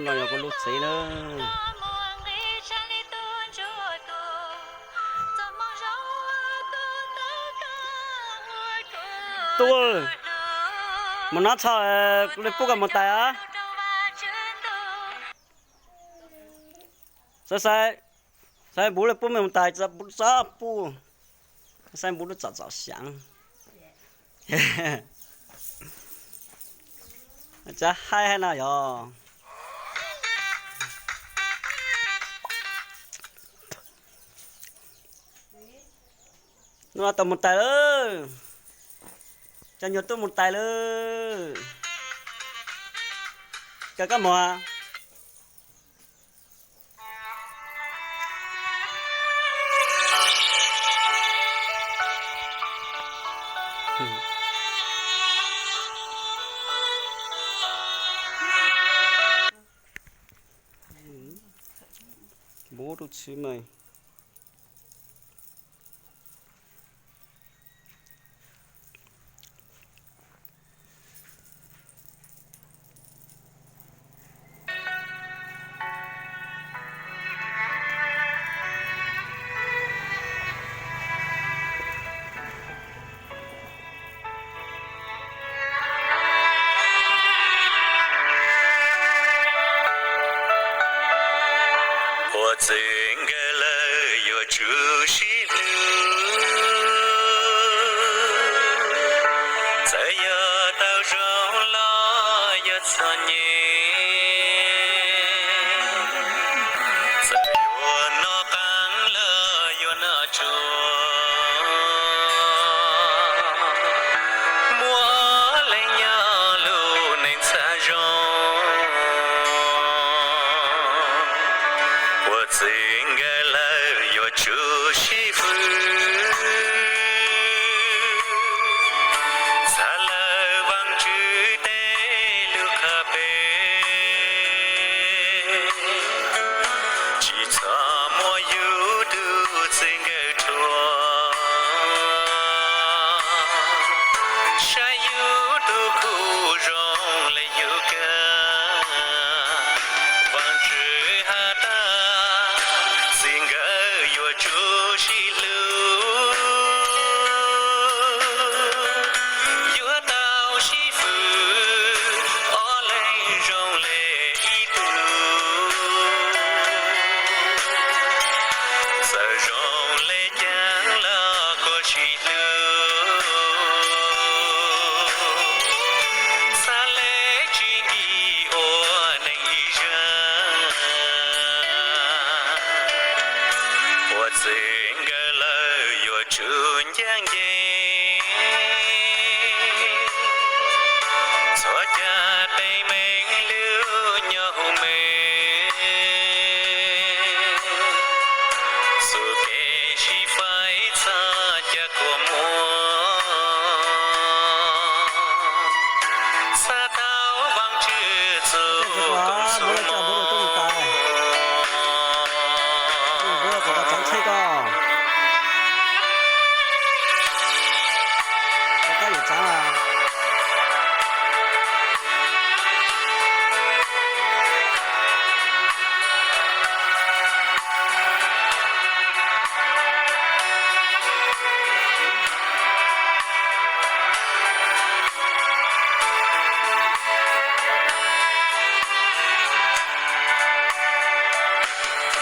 No yog kuv lub txiv na. Tub, mus nov txhoj, kuv le pub koj mus tais a. Saib saib, saib npuv le pub mej mus tais, txhob pub, saib npuv lub txom txom xyav. Txhob haib haib no yog. Hnub no tau mus tais lawm. Cov nyuag tub mus tais lawm. Kawg koj mus. Npuv rau txhij mas. Ua txwv nkawd lawm yuav tsum sib hlub, txawm yog tau zoo los yog txom nyem, txawm yuav noj qab los yuav noj tsuag, muaj leej nyob lub neej txhaj zoo. Ua txwv nkawd lawm yuav tsum sib fwm, txhad lawm Vaajtswv tej lus qha peb, tsis txhob muab yus tug txij nkawm rhuav, saib yus tug kuj zoo le yus kawg. Vaajtswv has tas txij nkawm yuav tsum sib hlub, yuav tau sib fwm, ob leeg zoo le ib tug. Txawm zoo le caag los kuj sib hlub, txhad le tsis nkim ua neeg ib zaug. Ua txwv nkawd lawm yuav tsum ncaaj nceeg, txhob caj teeb meem lub nyob huv me, xub kev sib faib txhob caj kua muag, txhad tau Vaajtswv txuj koom txhum moog.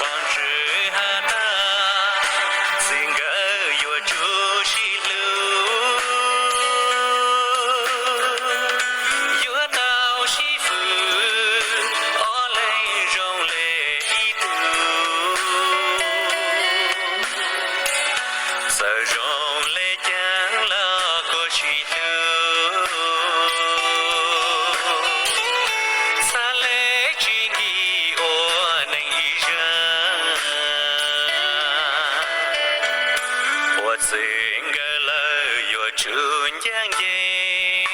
Vaajtswv has tas txij nkawm yuav tsum sib hlub, yuav tau sib fwm, ob leeg zoo le ib tug. Txawm zoo le caag los kuj sib hlub, txhad le tsis nkim ua neeg ib zaug. Ua txwv nkawd lawm yuav tsum ncaaj nceeg,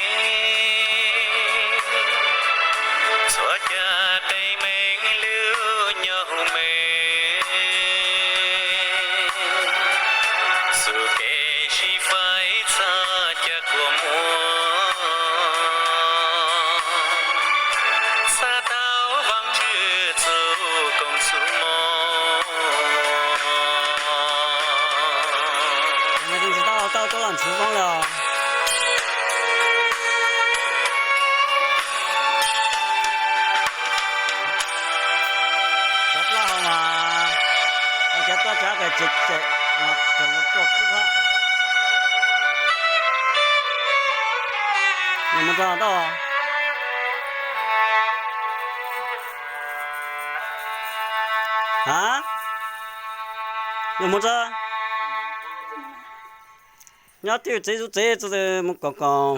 txhob caj teeb meem lub nyob huv me, xub kev sib faib txhob caj kua muag, txhad tau Vaajtswv Xub voob los. Cov plaub hau mas, cov plaub cov kws tseem tseem mas tseem tuaj kub hab. Nws mus txog tau. Ha? Nws mus txog. Nyob twj tsev zub tsev txog mus koom koom.